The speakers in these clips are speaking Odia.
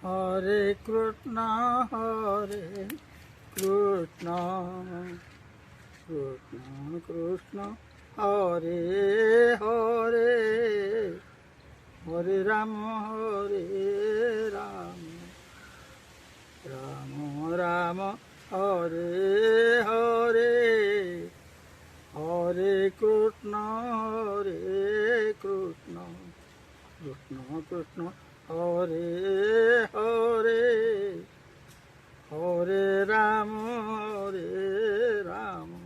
Hare Krishna, Hare Krishna, Krishna Krishna, Hare Hare, Hare Rama, Hare Rama, Rama Rama, Hare Hare, Hare Krishna, Hare Krishna, Krishna Krishna, Hare Hare, Hare Rama, Hare Rama,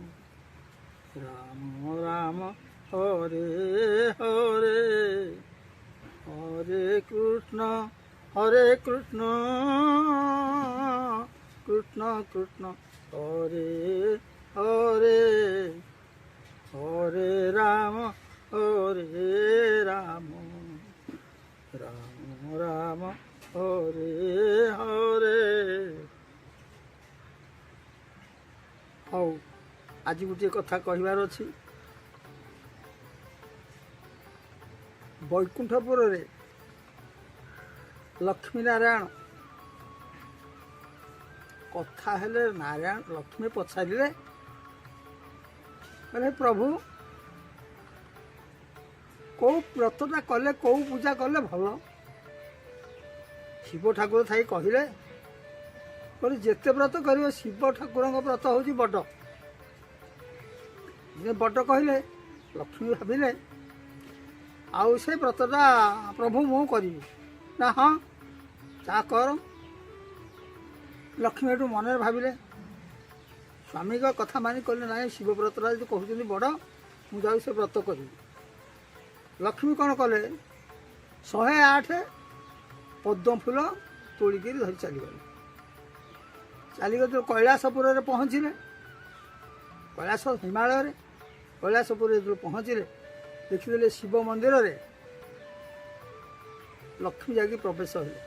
Rama Rama, Hare Hare, Hare Krishna, Hare Krishna, Krishna Krishna, Hare Hare, Hare Rama, Hare Rama, Rama Rama, Hare Hare. ହଉ, ଆଜି ଗୋଟିଏ କଥା କହିବାର ଅଛି। ବୈକୁଣ୍ଠପୁରରେ ଲକ୍ଷ୍ମୀ ନାରାୟଣ କଥା ହେଲେ। ନାରାୟଣ ଲକ୍ଷ୍ମୀ ପଚାରିଲେ, କହିଲେ, ପ୍ରଭୁ, କେଉଁ ବ୍ରତଟା କଲେ, କେଉଁ ପୂଜା କଲେ ଭଲ? ଶିବ ଠାକୁର ଥାଇ କହିଲେ, ଯେତେ ବ୍ରତ କରିବ, ଶିବ ଠାକୁରଙ୍କ ବ୍ରତ ହେଉଛି ବଡ଼। ଯେ ବଡ଼ କହିଲେ, ଲକ୍ଷ୍ମୀ ଭାବିଲେ, ଆଉ ସେ ବ୍ରତଟା ପ୍ରଭୁ ମୁଁ କରିବି ନା? ହଁ, ଯାହା କର। ଲକ୍ଷ୍ମୀ ଏଠୁ ମନରେ ଭାବିଲେ, ସ୍ୱାମୀଙ୍କ କଥା ମାନି କହିଲେ, ନାଇଁ, ଶିବ ବ୍ରତଟା ଯଦି କହୁଛନ୍ତି ବଡ଼, ମୁଁ ଯାଉଛି ସେ ବ୍ରତ କରିବି। ଲକ୍ଷ୍ମୀ କ'ଣ କଲେ? 108 ପଦ୍ମ ଫୁଲ ତୋଳିକିରି ଧରି ଚାଲିଗଲେ। ଚାଲିଗଲେ, କୈଳାସପୁରରେ ପହଞ୍ଚିଲେ। କୈଳାସ ହିମାଳୟରେ। କୈଳାସପୁରରେ ଯେତେବେଳେ ପହଞ୍ଚିଲେ, ଦେଖିଦେଲେ ଶିବ ମନ୍ଦିରରେ ଲକ୍ଷ୍ମୀ ଯାଇକି ପ୍ରବେଶ ହେଲେ।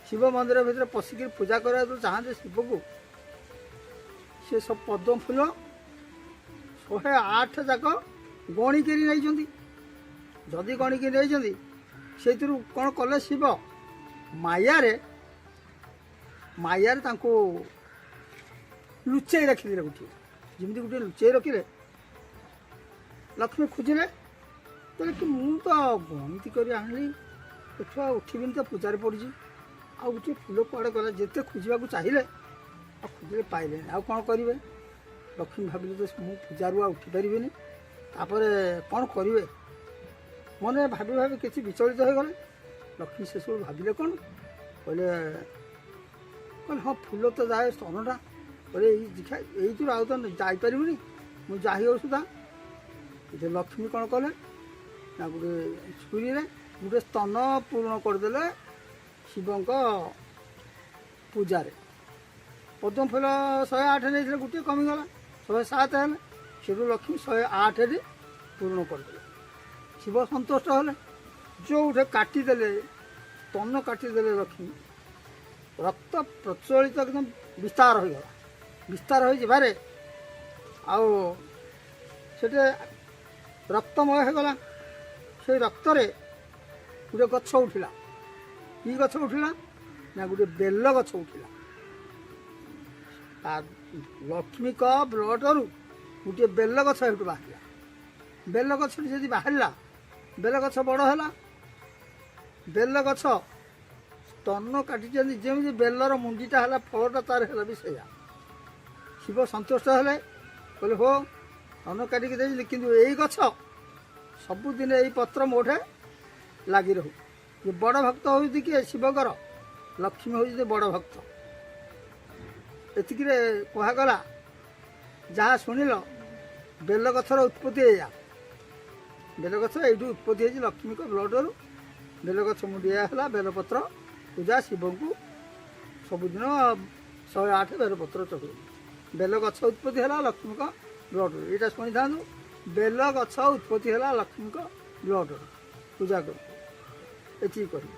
ଶିବ ମନ୍ଦିର ଭିତରେ ପଶିକିରି ପୂଜା କରିବାକୁ ଚାହାନ୍ତି ଶିବକୁ, ସେ ସବୁ ପଦ୍ମ ଫୁଲ 108 ଯାକ ଗଣିକିରି ନେଇଛନ୍ତି। ଯଦି ଗଣିକି ନେଇଛନ୍ତି, ସେଇଥିରୁ କ'ଣ କଲେ ଶିବ? ମାୟାରେ ତାଙ୍କୁ ଲୁଚେଇ ରଖିଦେଲେ ଗୋଟିଏ। ଯେମିତି ଗୋଟିଏ ଲୁଚେଇ ରଖିଲେ, ଲକ୍ଷ୍ମୀ ଖୋଜିଲେ। କହିଲେ କି ମୁଁ ତ ଗଣିତି କରି ଆଣିଲି, ଏଠୁ ଆଉ ଉଠିବିନି ତ, ପୂଜାରେ ପଡ଼ିଛି, ଆଉ ଗୋଟିଏ ଫୁଲ କୁଆଡ଼େ ଗଲା? ଯେତେ ଖୋଜିବାକୁ ଚାହିଁଲେ, ଆଉ ଖୋଜିଲେ, ପାଇଲେନି। ଆଉ କ'ଣ କରିବେ? ଲକ୍ଷ୍ମୀ ଭାବିଲେ ଯେ ମୁଁ ପୂଜାରୁ ଆଉ ଉଠିପାରିବିନି। ତାପରେ କ'ଣ କରିବେ, ମନେ ଭାବି ଭାବି କିଛି ବିଚଳିତ ହେଇଗଲେ। ଲକ୍ଷ୍ମୀ ସେସବୁ ଭାବିଲେ କ'ଣ? କହିଲେ, ହଁ, ଫୁଲ ତ ଯାଏ ସ୍ତନଟା। କହିଲେ, ଏଇ ଦେଖିଆ, ଏଇଥିରୁ ଆଉ ତ ଯାଇପାରିବିନି ମୁଁ, ଯାହି ହଉ ସୁଦ୍ଧା। ଯେ ଲକ୍ଷ୍ମୀ କ'ଣ କଲେ ନା, ଗୋଟେ ଛୁରୀରେ ଗୋଟେ ସ୍ତନ ପୂରଣ କରିଦେଲେ ଶିବଙ୍କ ପୂଜାରେ। ପଦ୍ମ ଫୁଲ 108 ନେଇଥିଲେ, ଗୋଟିଏ କମିଗଲା, 107 ହେଲେ। ସେଠୁ ଲକ୍ଷ୍ମୀ 108ରେ ପୂରଣ କରିଦେଲେ। ଶିବ ସନ୍ତୁଷ୍ଟ ହେଲେ। ଯେଉଁଠି କାଟିଦେଲେ, ସ୍ତନ କାଟିଦେଲେ ଲକ୍ଷ୍ମୀ, ରକ୍ତ ପ୍ରଚଳିତ ଏକଦମ ବିସ୍ତାର ହୋଇଗଲା। ବିସ୍ତାର ହୋଇଯିବାରେ ଆଉ ସେଠି ରକ୍ତମୟ ହେଇଗଲା। ସେଇ ରକ୍ତରେ ଗୋଟେ ଗଛ ଉଠିଲା। କି ଗଛ ଉଠିଲା ନା, ଗୋଟେ ବେଲ ଗଛ ଉଠିଲା। ତା ଲକ୍ଷ୍ମୀଙ୍କ ବ୍ଲଡ଼ରୁ ଗୋଟିଏ ବେଲ ଗଛ ସେଠୁ ବାହାରିଲା। ବେଲ ଗଛଟି ଯଦି ବାହାରିଲା, ବେଲ ଗଛ ବଡ଼ ହେଲା। ବେଲ ଗଛ ସ୍ତନ କାଟିଛନ୍ତି, ଯେମିତି ବେଲର ମୁଣ୍ଡିଟା ହେଲା, ଫଳଟା ତାର ହେଲା ବି ସେଇଆ। ଶିବ ସନ୍ତୁଷ୍ଟ ହେଲେ। କହିଲେ, ହୋ, ସ୍ତନ କାଟିକି ଦେଇଛନ୍ତି, କିନ୍ତୁ ଏଇ ଗଛ ସବୁଦିନ ଏଇ ପତ୍ର ମୋଠେ ଲାଗି ରହୁ। ଯେ ବଡ଼ ଭକ୍ତ ହେଉଛି କିଏ ଶିବଙ୍କର? ଲକ୍ଷ୍ମୀ ହେଉଛନ୍ତି ବଡ଼ ଭକ୍ତ। ଏତିକିରେ କୁହାଗଲା। ଯାହା ଶୁଣିଲ, ବେଲଗଛର ଉତ୍ପତ୍ତି ଏଇଆ। ବେଲଗଛ ଏଇଠୁ ଉତ୍ପତ୍ତି ହେଇଛି, ଲକ୍ଷ୍ମୀଙ୍କ ବ୍ଲଡ଼ରୁ ବେଲଗଛ ମୁଣ୍ଡିଆ ହେଲା। ବେଲପତ୍ର ପୂଜା ଶିବଙ୍କୁ ସବୁଦିନ 108 ବେଲପତ୍ର ଚଢ଼େଇ। ବେଲଗଛ ଉତ୍ପତ୍ତି ହେଲା ଲକ୍ଷ୍ମୀଙ୍କ ବ୍ଲଡ଼ରୁ। ଏଇଟା ଶୁଣିଥାନ୍ତୁ, ବେଲଗଛ ଉତ୍ପତ୍ତି ହେଲା ଲକ୍ଷ୍ମୀଙ୍କ ବ୍ଲଡ଼ରୁ। ପୂଜା କରୁ, ଏତିକି କହିବି।